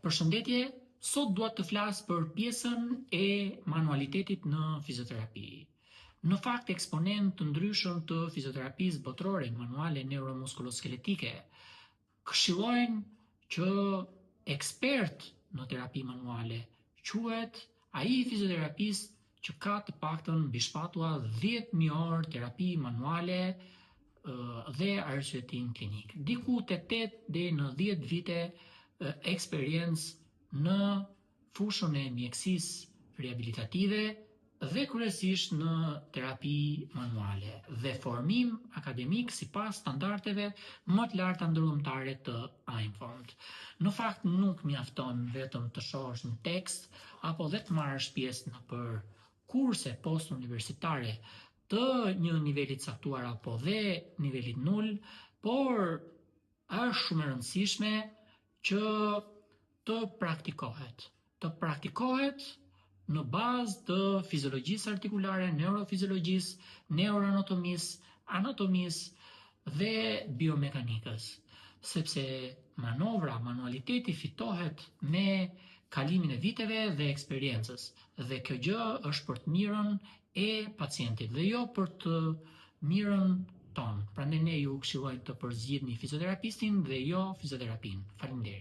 Përshëndetje, sot dua të flas për pjesën e manualitetit në fizioterapi. Në fakt, eksponentë të ndryshëm të fizioterapisë botërore manuale neuromuskuloskeletike këshillojnë që ekspert në terapi manuale quhet ai fizioterapist që ka të paktën mbi shpatulla 10.000 orë terapi manuale dhe arsyetim klinik. Diku te 8 deri në 10 vite eksperiencë në fushën e mjekësisë rehabilitative dhe kryesisht në terapi manuale dhe formim akademik sipas standardeve më të larta ndërkombëtare të AIMFOMD. Në fakt nuk mjafton vetëm të shohësh një tekst apo dhe të marrësh pjesë nëpër kurse post-universitare të një niveli të caktuar apo dhe nivelit nul, por është shumë e rëndësishme që të praktikohet. Të praktikohet në bazë të fiziologjisë artikulare, neurofiziologjisë, neuroanatomisë, anatomisë dhe biomekanikës, sepse manovra, manualiteti fitohet me kalimin e viteve dhe eksperiencës dhe kjo gjë është për të mirën e pacientit dhe jo për të mirën tonë. Prandaj ne ju këshillojmë të përzgjidhni fizioterapistin dhe jo fizioterapinë. Faleminderit.